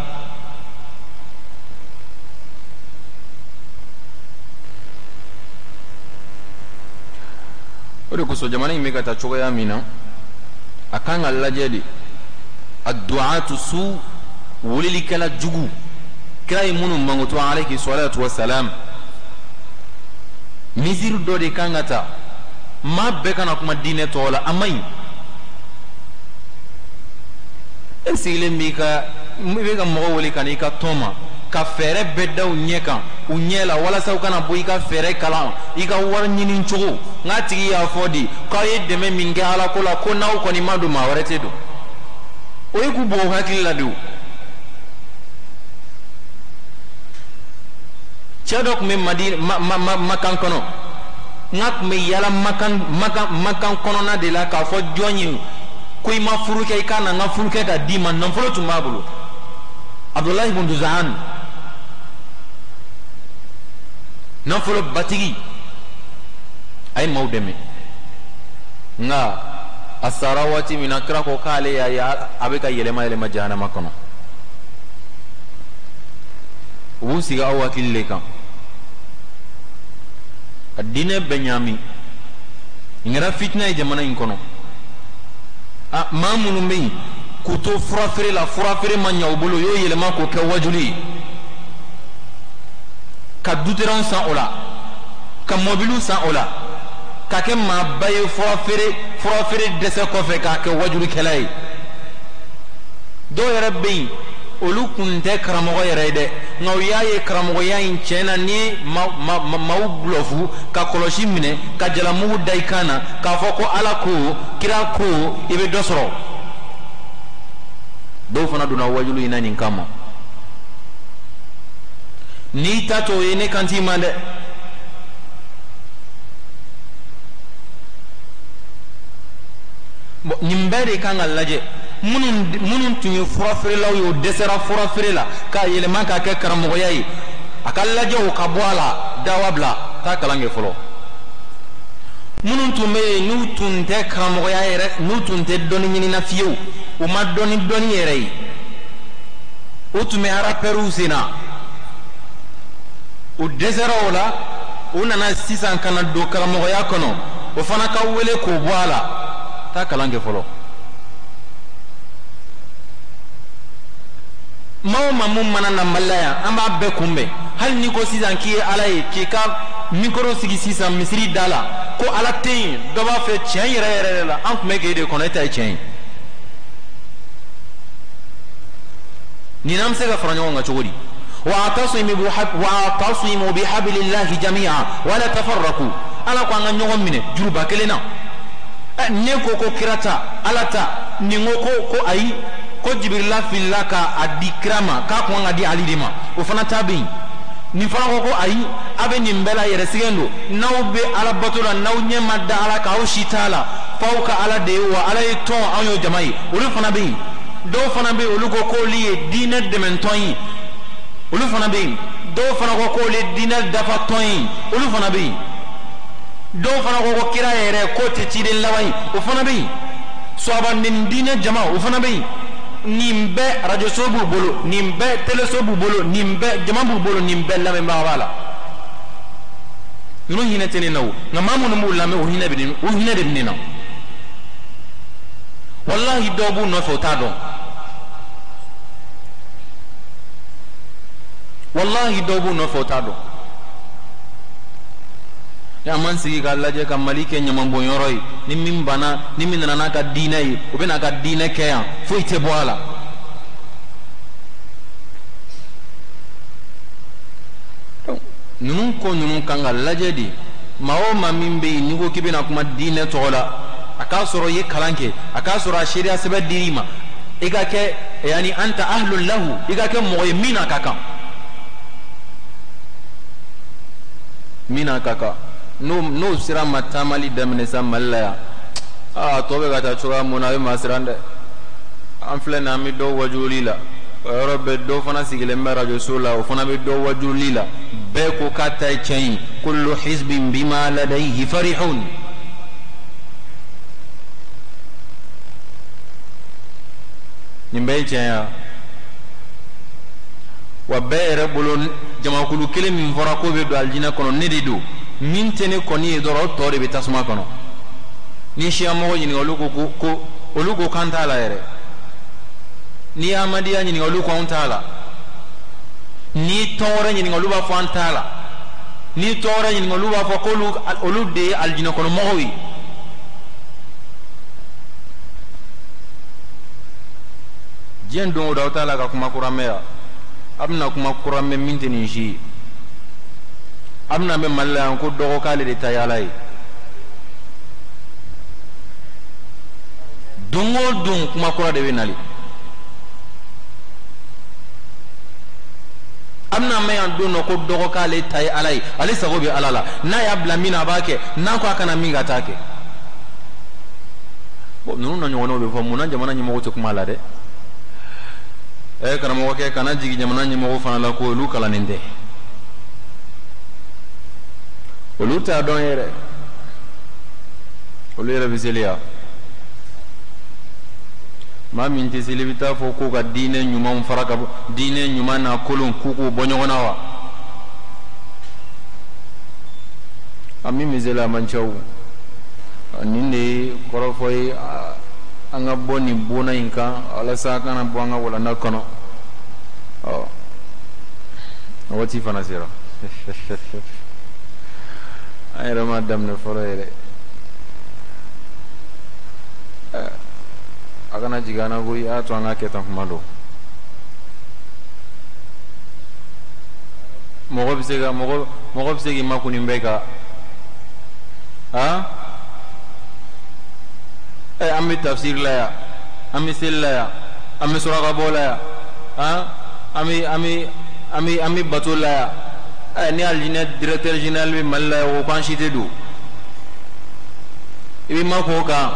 O de kosɔn jamana in bɛ ka taa cogoya min na, a kan ka lajɛ de. A du'atu su, welelikɛla jugu, kira ye minnu mankutu alayhi salatu wa salam, misiri dɔ de kan ka ta. Maa bɛɛ kana kuma diinɛ tɔgɔ la, a man ɲi. E sigilen b'i ka, i bɛ ka mɔgɔ wele ka na i ka tɔn ma, ka fɛɛrɛ bɛɛ da u ɲɛ kan, u ɲɛ la, walasa u kana bɔ i ka fɛɛrɛ kalan, i ka wari ɲini cogo. N'a tigi y'a fɔ de k'aw ye dɛmɛ min kɛ Ala ko la, ko n'aw kɔni ma don, maa wɛrɛ tɛ don, o ye k'u bɔ u hakili la de. O cɛ dɔ tun bɛ Madina, Makan kɔnɔ, n'a tun bɛ yala Makan kɔnɔna de la k'a fɔ jɔn ye ko i ma furu kɛ, i ka na n ka furu kɛ ka d'i ma. Nafolo tun b'a bolo, Abdulahi ibn Juz'an, nafolo batigi, a ye maaw dɛmɛ. Nka a sara waati min na, kira ko k'ale y'a ye a bɛ ka yɛlɛma yɛlɛma jahanama kɔnɔ. U b'u sigi aw hakili de kan ka diinɛ bɛɛ ɲaami. Nin kɛra fitina ye jamana in kɔnɔ. A maa minnu bɛ yen k'u to furafeere la, furafeere ma ɲɛ u bolo, u y'o yɛlɛma k'o kɛ wajuli ye, ka duteranw san o la, ka mɔbiliw san o la, ka kɛ maaba ye furafeere dɛsɛ kɔfɛ, k'a kɛ wajulikɛla ye. Dɔw yɛrɛ bɛ yen, olu kun tɛ karamɔgɔ yɛrɛ ye dɛ, nka u y'a ye karamɔgɔya in tiɲɛ na, n'i ye maaw bulɔfu ka kɔlɔsi minɛ ka jalamugu da i kan na k'a fɔ ko Ala ko, kira ko, i bɛ dɔ sɔrɔ. Dɔw fana donna wajulu in na nin kama. N'i ta t'o ye, ne kan t'i ma dɛ. Bon, nin bɛɛ de kan ka lajɛ. Minnu tun ye furafeerelaw ye, o dɛsɛra furafeere la k'a yɛlɛma k'a kɛ karamɔgɔya ye, a ka lajɛ o ka bɔ a la, dawa bila, taa kalan kɛ fɔlɔ. Minnu tun bɛ yen, n'u tun tɛ karamɔgɔya yɛrɛ, n'u tun tɛ dɔnni ɲinina fiyewu, u ma dɔnni dɔnni yɛrɛ ye, u tun bɛ arapɛriw sen na, u dɛsɛra o la, u nana sisan ka na don karamɔgɔya kɔnɔ, o fana ka wele k'o bɔ a la, taa kalan kɛ fɔlɔ. Maa o maa mun mana na Mali la yan, an b'a bɛɛ kunbɛn. Hali n'i ko sisan k'i ye Ala ye, k'i ka mikoro sigi sisan misiri da la ko Ala tɛ yen, dɔ b'a fɛ tiɲɛ yɛrɛ yɛrɛ yɛrɛ la, an tun bɛ k'e de kɔnɔ, e ta ye tiɲɛ ye. Nin n'an bɛ se ka fara ɲɔgɔn kan cogo di? Wa'tasimu bihablillahi jami'a wala tafarraqu. Ala ko an ka ɲɔgɔn minɛ juruba kelen na. Ne ko ko kira ta, Ala ta, nin ko ko ayi, ko Jibirila filila k'a di kira ma, k'a kun kan ka di Ali de ma, o fana ta bɛ yen. Nin fana ko ko ayi, a bɛ nin bɛɛ la yɛrɛ sɛgɛn don, n'aw bɛ Ala bato la, n'aw ɲɛ ma da Ala kan, aw si t'a la, f'aw ka Ala de ye, wa Ala ye tɔn, anw y'o jama ye, olu fana bɛ yen. Dɔw fana bɛ yen, olu ko k'olu ye diinɛ dɛmɛtɔn ye, olu fana bɛ yen. Dɔw fana ko k'olu ye diinɛ dafatɔn ye, olu fana bɛ yen. Dɔw fana ko ko kira yɛrɛ k'o tɛ ciden laban ye, o fana bɛ yen. Sɔaba nin diinɛ jama, o fana bɛ yen. Nin bɛɛ arajoso b'u bolo, nin bɛɛ teleso b'u bolo, nin bɛɛ jama b'u bolo, nin bɛɛ lamɛnbaga b'a la. Ninnu hinɛ tɛ ne na o, nka maa minnu b'u lamɛn, o hinɛ bɛ ne, o hinɛ de bɛ ne na. Walahi, dɔw b'u nɔfɛ, o t'a dɔn. Walahi, dɔw b'u nɔfɛ, o t'a dɔn. An m'an sigi k'a lajɛ ka Mali kɛ ɲamanbɔnyɔrɔ ye. Ni min banna, ni min nana n'a ka diinɛ ye, o bɛ n'a ka diinɛ kɛ yan, foyi tɛ bɔ a la. Ninnu ko ninnu kan ka lajɛ de. Maa o maa min bɛ yen n'i ko k'i bɛna kuma diinɛ tɔgɔ la, a k'a sɔrɔ i ye kalan kɛ, a k'a sɔrɔ a seereya sɛbɛn dir'i ma, i ka kɛ yani anta ahlun lahu, i ka kɛ mɔgɔ ye min n'a ka kan, min n'a ka kan. N'o sira ma taamali daminɛ sa Mali la yan, aa tɔ bɛ ka taa cogoya mun na, a bɛ maa siran dɛ. An filɛ nin ye, an bɛ dɔw wajuli la, o yɔrɔ bɛɛ dɔw fana sigilen bɛ arajoso la, o fana bɛ dɔw wajuli la. Bɛɛ ko k'a ta ye tiɲɛ ye. Kullu hizbin bima ladayhi farihun. Nin bɛɛ ye tiɲɛ ye wa? Bɛɛ yɛrɛ bolo jamakulu kelen min fɔra k'o bɛ don alijinɛ kɔnɔ, ne de don. Min tɛ ne kɔni ye dɔrɔn, o tɔ de bɛ tasuma kɔnɔ. Ni siya mɔgɔ ɲininka, olu ko ko olu ko k'an t'a la yɛrɛ. N'i ye amadiya ɲininka, olu ko anw t'a la. N'i ye tɔn wɛrɛ ɲininka, olu b'a fɔ an t'a la. N'i ye tɔn wɛrɛ ɲininka, olu b'a fɔ k'olu olu de ye alijinɛ kɔnɔ mɔgɔw ye. Diɲɛ don o don, aw t'a la ka kuma kura mɛn yan. A bɛna kuma kura mɛn min tɛ nin si ye. A bɛna mɛn Mali la yan ko dɔgɔ k'ale de ta ye Ala ye. Don o don kuma kura de bɛ nali. A bɛna mɛn yan don dɔ ko dɔgɔ k'ale ta ye Ala ye, ale sago bɛ Ala la, n'a y'a bila min na a b'a kɛ, n'a ko a kana min ka t'a kɛ. Bon, ninnu na ɲɔgɔnnaw bɛ fɔ mun na? Jamana ɲɛmɔgɔw tɛ kuma la dɛ. Ɛ karamɔgɔkɛ, kana jigin jamana ɲɛmɔgɔw fana la ko olu kalannen tɛ, olu t'a dɔn yɛrɛ. Olu yɛrɛ bɛ seli yan. Maa min tɛ seli, i bɛ taa fɔ k'u ka diinɛ ɲumanw fara ka bɔ diinɛ ɲuman n'a kolon, k'u k'u bɔ ɲɔgɔn na wa? A min bɛ seli, a man ca o. Nin de ye kɔrɔfɔ ye. An ka bɔ nin bonna in kan walasa a kana bɔ an ka walanda kɔnɔ. Ɔ, waati fana sera, an yɛrɛ ma daminɛ fɔlɔ yɛrɛ. A kana jigin an na koyi, a y'a to an ka kɛ tan. Kuma dɔ, mɔgɔ bɛ se ka mɔgɔ mɔgɔ bɛ se k'i makun nin bɛɛ kan. Han, ɛ, an bɛ tafsiri la yan, an bɛ seli la yan, an bɛ surakabɔ la yan, han, an bɛ bato la yan. Ɛ, ni alijinɛ directeur général bɛ Mali la yan, o ko k'an si tɛ don, i bɛ makun o kan.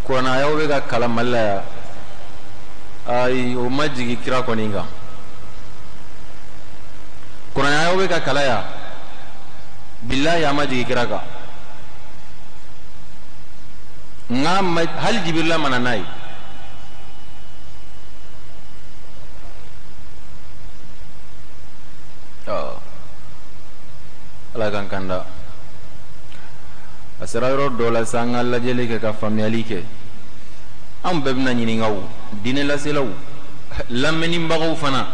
Kuranɛ bɛ ka kalan Mali la yan, ayi, o ma jigin kira kɔni kan. Kuranɛ bɛ ka kalan yan, bilahi, a ma jigin kira kan. Nka hali Jibirila ma na n'a ye. Ala k'an kanda. A sera yɔrɔ dɔ la sa, an ka lajɛli kɛ ka faamuyali kɛ. Anw bɛɛ bɛna ɲininka o, diinɛ laselaw, lamɛnnibagaw fana,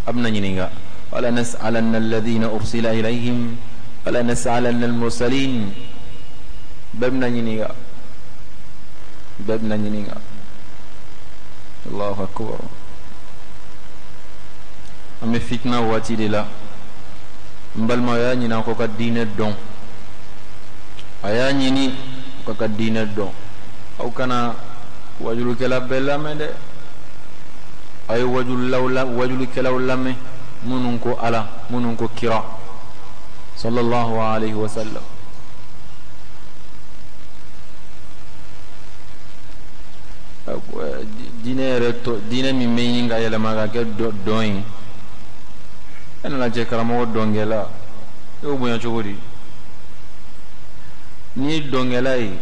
a bɛna ɲininka. Wala nas'alanna alladhina ursila ilayhim wala nas'alanna almursalin. Bɛɛ bɛna ɲininka, bɛɛ bɛna ɲininka. Allahu akbar. An bɛ fitina waati de la. N balima, a y'a ɲini a ko ka diinɛ dɔn, a y'a ɲini ka diinɛ dɔn. Aw kana wajulukɛla bɛɛ lamɛn dɛ. A ye wajulukɛlaw lamɛn minnu ko Ala, minnu ko kira sallallahu alaihi wasallam. Diinɛ yɛrɛ tɔ, diinɛ min bɛ ɲini ka yɛlɛma ka kɛ dɔn ye, e nana cɛ karamɔgɔ dɔnkɛla, e y'o bonya cogo di? N'i ye dɔnkɛla ye,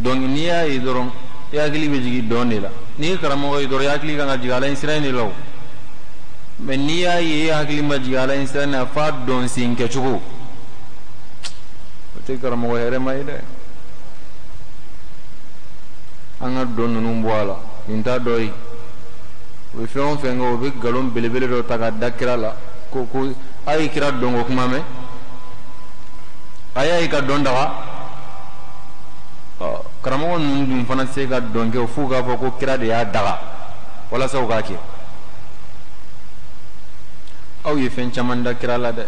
dɔn, n'i y'a ye dɔrɔn, i hakili bɛ jigin dɔn de la. N'i ye karamɔgɔ ye dɔrɔn, i hakili kan ka jigin Ala ɲɛsiran de la o. Mɛ n'i y'a ye e hakili ma jigin Ala ɲɛsiran na f'a dɔn sen kɛcogo, o tɛ karamɔgɔ hɛrɛma ye dɛ. An ka dɔn ninnu bɔ a la. Nin t'a dɔ ye. U bɛ fɛn o fɛn kɛ, u bɛ nkalon belebele dɔ ta ka da kira la ko a ye kira dɔnko kuma mɛn, a y'a ye ka dɔn daga. Karamɔgɔ ninnu dun fana tɛ se ka dɔn kɛ f'u k'a fɔ ko kira de y'a daga walasa u k'a kɛ. Aw ye fɛn caman da kira la dɛ,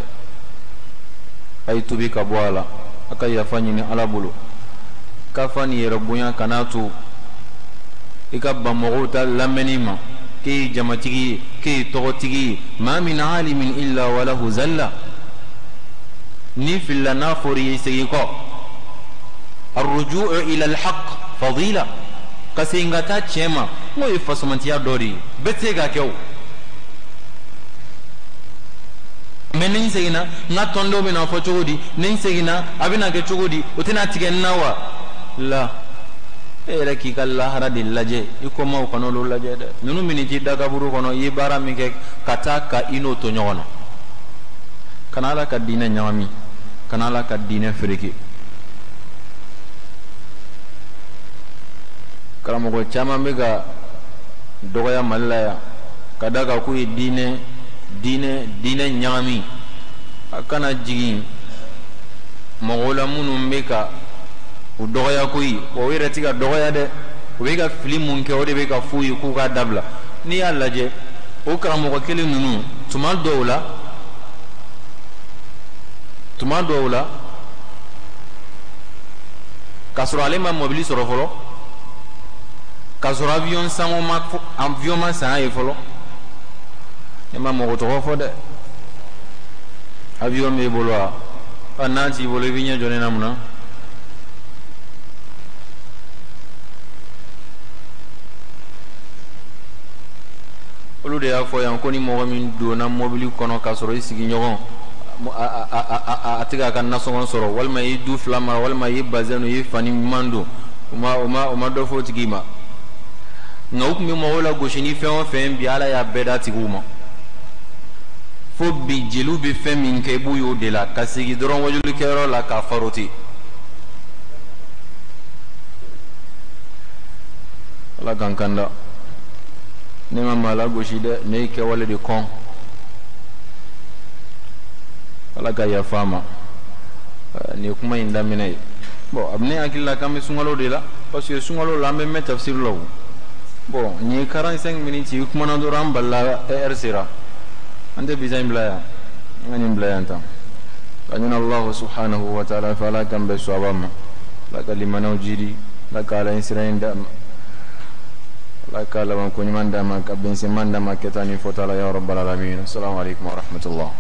a ye tubi ka bɔ a la, a ka yafa ɲini Ala bolo. Kafa ni yɛrɛ bonya kan'a to i ka ban mɔgɔw ta lamɛnni ma k'e ye jamatigi ye, k'e ye tɔgɔtigi ye. Ma min alimin illa walahu zalla. N'i filila n'a fɔra i ye segin kɔ. Arruju'u ila alhaq fadila, ka segin ka taa tiɲɛ ma, n'o ye fasamantiya dɔ de ye, bɛɛ tɛ se k'a kɛ o. Mais ni n seginna, n ka tɔndenw bɛna fɔ cogo di? Ni n seginna, a bɛna kɛ cogo di? O tɛna tigɛ n na wa? La, e yɛrɛ k'i ka lahara de lajɛ, i kɔmaw kana olu lajɛ dɛ. Ninnu bɛna t'i da kaburu kɔnɔ, i ye baara min kɛ ka taa ka i n'o to ɲɔgɔn na. Kana Ala ka diinɛ ɲagami, kana Ala ka diinɛ fereke. Karamɔgɔ caman bɛ ka dɔgɔya Mali la yan ka d'a kan k'u ye diinɛ diinɛ diinɛ ɲagami. A kana jigin mɔgɔw la minnu bɛ ka u dɔgɔya koyi, wa u yɛrɛ tɛ ka dɔgɔya dɛ, u bɛ ka fili mun kɛ o de bɛ ka f'u ye k'u k'a dabila. N'i y'a lajɛ o karamɔgɔ kelen ninnu tuma dɔw la k'a sɔrɔ ale ma mɔbili sɔrɔ fɔlɔ, k'a sɔrɔ avion sango ma, avion ma san a ye fɔlɔ. Ne ma mɔgɔ tɔgɔ fɔ dɛ. Avion b'e bolo wa? N'a t'i bolo, i b'i ɲɛ jɔ ne na mun na? Olu de y'a fɔ yan ko ni mɔgɔ min donna mɔbili kɔnɔ k'a sɔrɔ i sigiɲɔgɔn a tɛ k'a ka nasɔngɔ sɔrɔ, walima i ye du fila mara, walima i ye bazɛn don, i ye fani ɲuman don, u ma dɔ fɔ o tigi ma. Nka u tun bɛ mɔgɔw lagosi ni fɛn o fɛn, bi Ala y'a bɛɛ d'a tigiw ma. Fo bi jeliw bɛ fɛn min kɛ, i b'u y'o de la ka segin dɔrɔn wajulikɛyɔrɔ la k'a farote. Ala k'an kanda. Ne ma maa lagosi dɛ, ne ye kɛwale de kɔn. Ala ka yafa a ma. Nin ye kuma in daminɛ ye. Bon, a bɛ ne hakili la k'an bɛ sunkalo de la, parce que sunkalo la an bɛ mɛn tafsir la o. Bon, nin ye 45 minutes i kumana dɔrɔn, an balila, heure sera. An tɛ bisa in bila yan, an ka nin bila yan tan ka ɲini Allahu subhanahu wa ta'ala fɛ. Ala k'an bɛn suwaba ma, Ala ka limanaw jidi, Ala ka Ala siran in d'a ma, Ala ka laban ko ɲuman d'a ma, ka bɛnsenman d'a ma kɛta ni fɔta la, ya rabbal alamin. Assalamu alaikum wa rahmatullah.